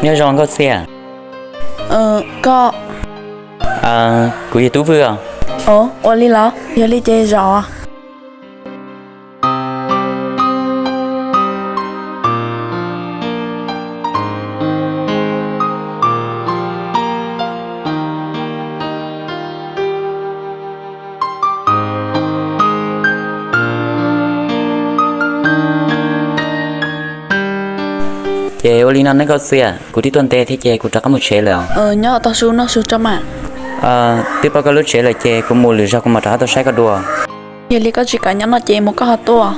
Nyob zoo Nkauj Xiab. Koj. Kuv yog Tub Vwj os. Ua li los? Yog li ces zaum. Ces ua li no ne Nkauj Xiab, kuv twb tuaj ntev thiab ces kuv rov qab mus tsev lawm. Nyob tau su noj su tso mas. Twb pom koj lub tsev lawm ces kuv mus lwm zaug kuv mam rov qab tuaj saib koj dua. Yog li koj tsis kam nyob no ces mus koj ho tuaj.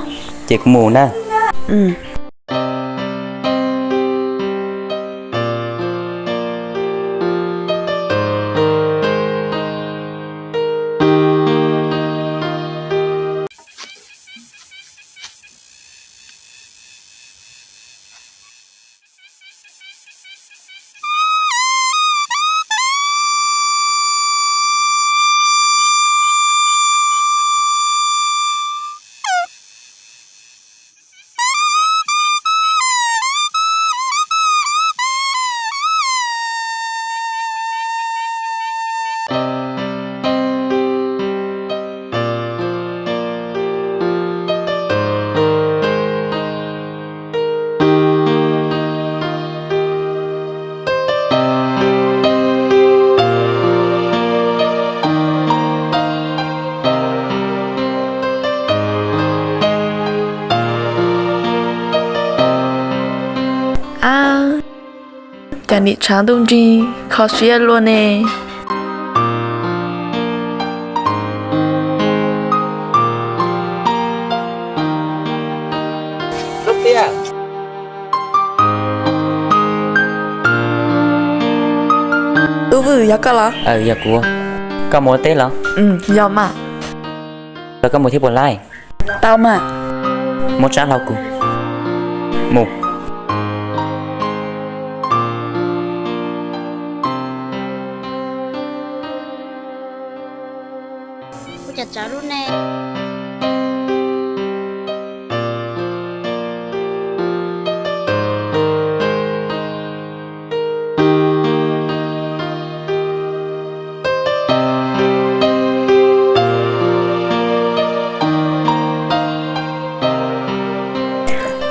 Ces kuv mus na. Ab, cas nim tshav ntuj nrig kho siab luaj ne. Tub Vwj, yog koj los? Yog kuv. Koj mus ua teb los? Yog mas. Los koj mus thiab puas laij? Tau mas. Muab tsab hlau kuv. Mus.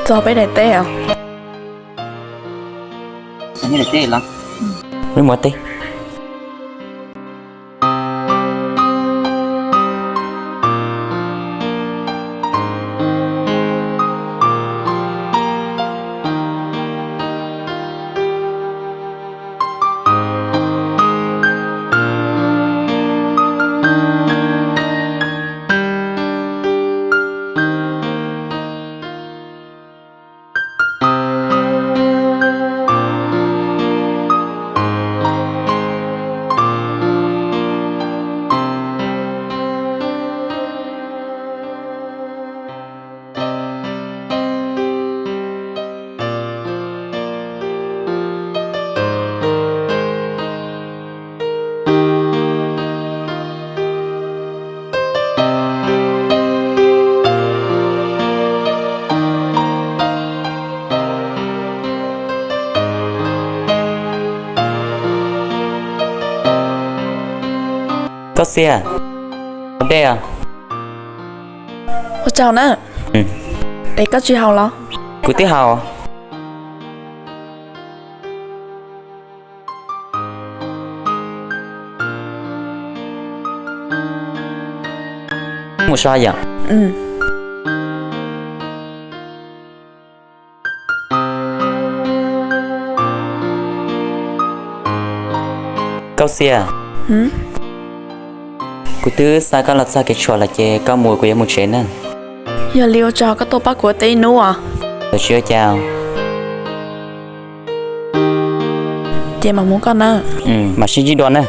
Txog peb daim teb os. Peb mus teb. Koj xiab, dej os. Ua tsaug na. Es koj tsis haus los? Kuv twb haus. Mus so yom. Koj xiab, kuv twb xa koj los txog kev tshuam lawm ces koj mus kuv yuav mus tsev na. Yog li ua tsaug koj tuaj pab kuv ua teb ib hnub os. Tsis ua cas. Ces mam mus koj na. Mam sib ntsib dua na.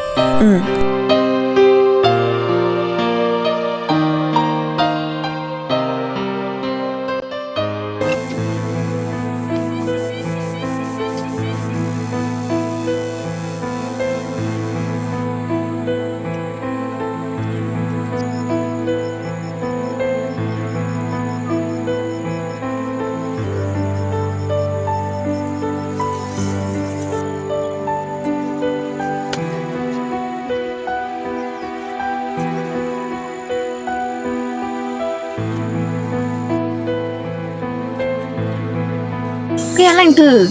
Koj yog leej twg?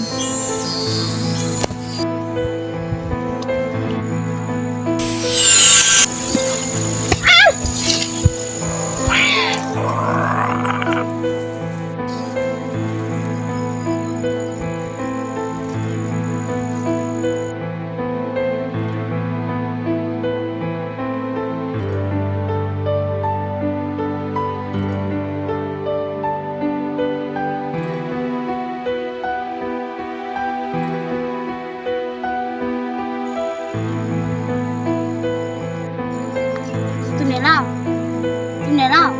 Tus niam lauj, tus niam lauj.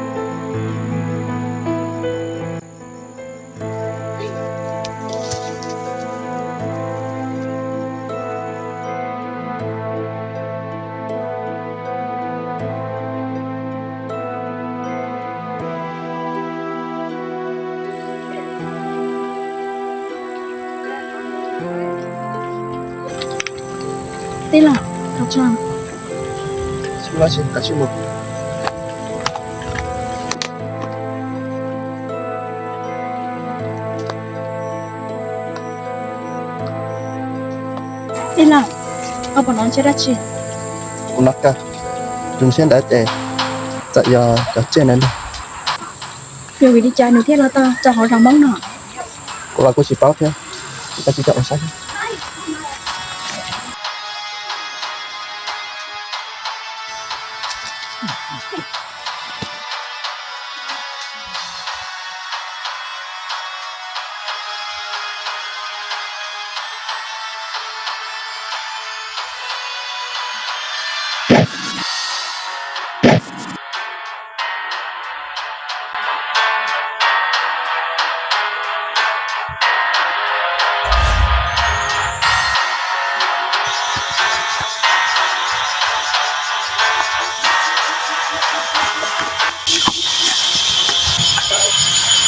Tij laug, kav tsij mus. Tij laug, koj puas hnov ntshe dab tsi? Kuv hnov kawg, tus ntshiab ntawd ces txawm yog cov tsiaj ntawd ntag. Yog vim li cas nws thiaj los tau rau hauv zos Hmoob no? Kuv los kuj tsis paub thiab, tab sis coj mus saib.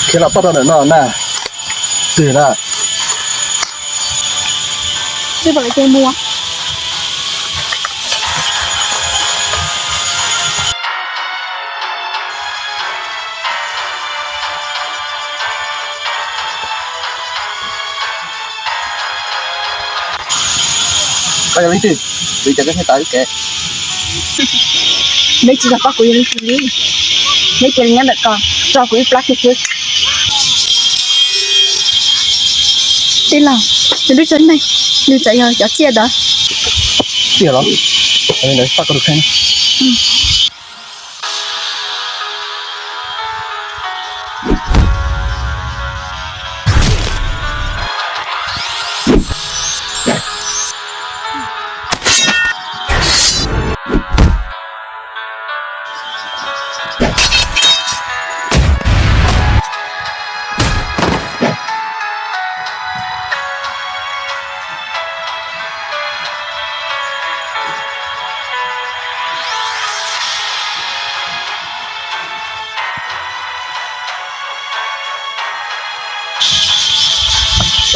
Khiav los pab rau ntawm no na. Twg na? Twb pom lawv ces mus. Koj yog leej twg? Vim cas koj thiaj tau ib kev? Neb tsis yog paub kuv yog leej twg li. Neb cia li nyob ntawm ko, tso kuv ib plab kiag xwb. Tij laug, nws lub tsev neeg, nws txawm yog cov tsiaj ntawd. Tsiaj los? Pab koj tus kheej.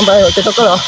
Koj npaj ua ke tau koj los.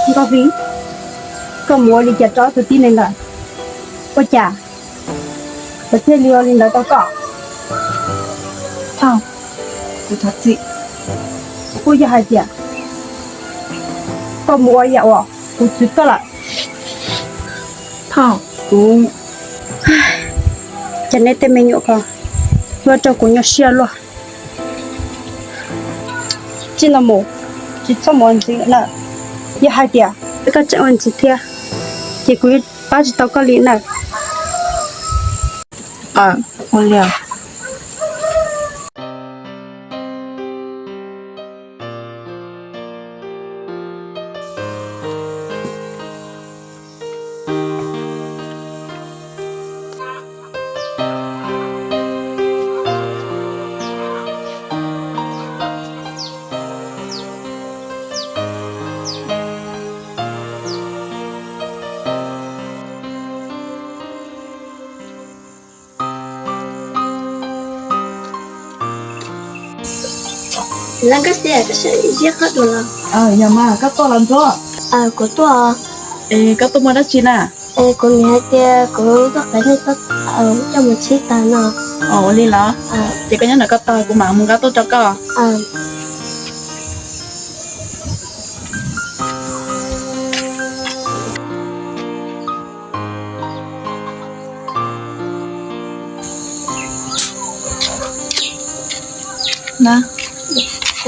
Nkauj Hli, koj mus ua li cas rau tus tib neeg ntawd? Ua cas lawv thiaj li ua li ntawd rau koj? Thov txim. Kuj yog hais tias koj mus ua yam uas kuv txwv koj lawm. Thov kuv. Cas nej tej me nyuam ko yuav rau kuv nyuaj siab luaj. Txij no mus, tsis txhob mus ua ntxiv na. Yog hais tias koj tseem ua ntxiv thiab, ces kuv pab tsis tau koj li na. Ua li. Laj Nkauj Xis, koj sawv ziab qhov dua los? Yog mas, koj tuaj los Ntsuab? Kuv tuaj. Es koj tuaj muaj dab tsi na? Kuv niam hais tias kuv tuaj qhia nej coj mus tshib tag no. Ua li los? Ces koj nyob ntawm ko tog, kuv mam mus nqa tuaj rau koj.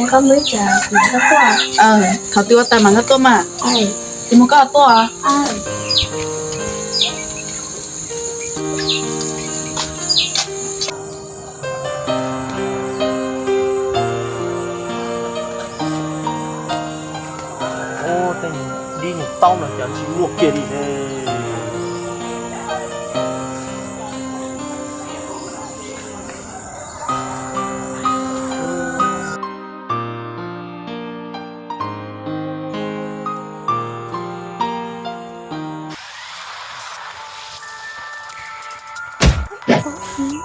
Thaum twg ua tag mas nkag tuaj mas. Kuv mus koj tuaj. Tej dib nyuag taub no cas tsis muaj kiag li ne.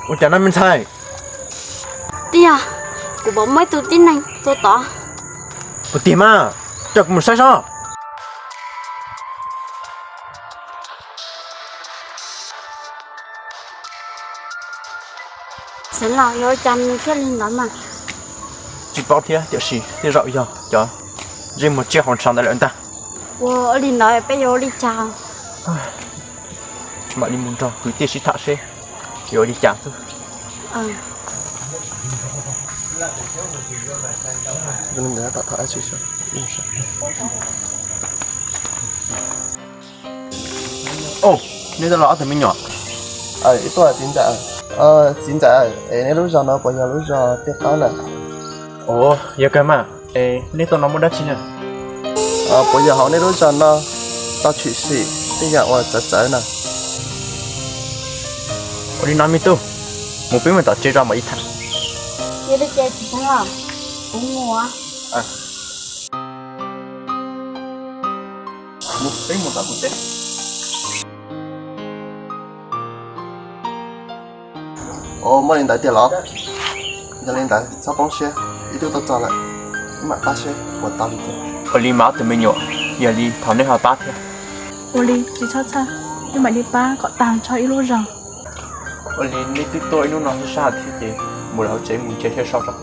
Ua cas no me ntxhais? Tiag, kuv pom muaj ib tug tib neeg tuaj tod. Puas tiag mas? Coj kuv mus saib seb. Xeev Laus, yog ua cas nws thiaj li ntawd mas? Tsis paub thiab, tiam sis tej zaum yog cov ntsej muag tsiaj hauv ntshav ntawd lawm ntag. Ua li ntawd peb yuav ua li cas? Mam li mus nrog kwv tij sib tham seb yuav ua li cas xwb. Au, nej tuaj los ob tug me nyuam? Ib tug txiv ntxawm. Txiv ntxawm, es nej lub zos no puas yog lub zos Tiaj Qaub na? Ua, yog kawg mas, es nej tuaj no muaj dab tsi na? Puas yog hauv nej lub zos no tau tshwm sim tej yam uas txawv txawv na? Ua li no me tub, mus peb mus tom tsev zos mam li tham. Yog li ces txiv Xeev Laus, kuv mus. Mus peb mus tom kuv tsev. Ua, muaj li ntawd tiag los? Yog li ntawd txhob poob siab, ib tug tuaj txog lawm, wb mam pab seb puas tau li cas. Ua li mas ob tug me nyuam, yog li thov nej ho pab thiab. Ua li tsis txhob txhawj, wb mam li pab kom tag nrho ib lub zos. Ua li nej twb tuaj ib hnub no sab sab thiab ces mus lawm hauv tsev mus ntsia xyuas so tso.